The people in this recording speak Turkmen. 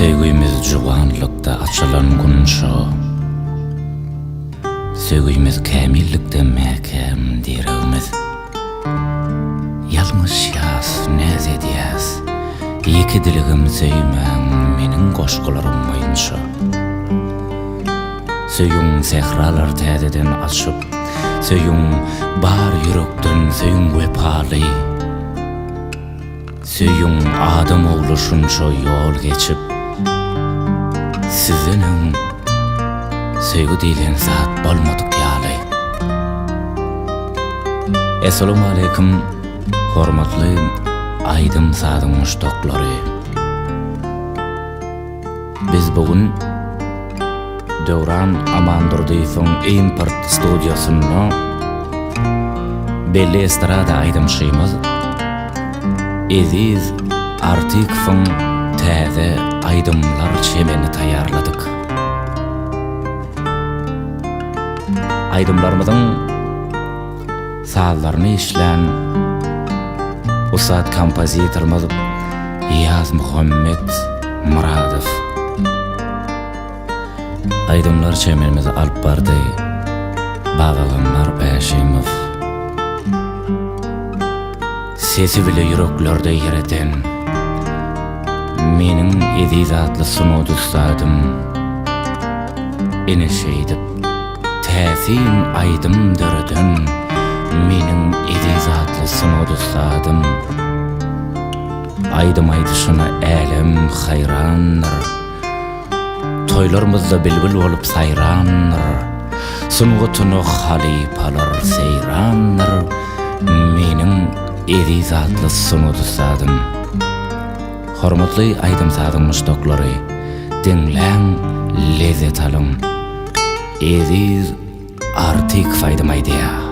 Söýgimiz juwanlykda açylan gunça, Söýgimiz kämillikde mäkäm diregimiz. Ýalňyşýas, näz edýäs, Ýeke dilegim söýmäň meniň goşgularym boýunça. Söýüň sähralar täzeden açyp, Söýüň bar ýürekden söýüň wepaly. Söýüň adam ogly şunça ýol geçip, Sizden öň söýgi diýlen zat bolmadyk ýaly. Essalamualeýkum hormatly aýdym-sazyň muşdaklary. Biz bu gün Döwran Amandurdyýewiň Import studiýasynda belli estrada aýdymçymyz Eziz Artykowyň täze aýdymlar çemenini taýýarladyk. Aýdymlarymyzyň sazlaryny işlän ussat kompozitorymyz Ýazmuhammet Myradow. Aýdymlar çemenimizi alyp bardy Babagammar Bäşimow. Sesi bile ýüreklerde ýer eden Meniň eziz atly sungat ussadym Ine şeýdip täsin aýdym döreden Meniň eziz atly sungat ussadym Aýdym aýdyşyna älem haýrandyr. Toýlarymyzda bilbil bolup saýrandyr, Sungatyna halypalar seýrandyr, Meniň eziz atly sungat ussadym. Hormatly aýdym-sazyň muşdaklary, diňläň, lezzet alyň! Eziz Artykow aýdym aýdýar.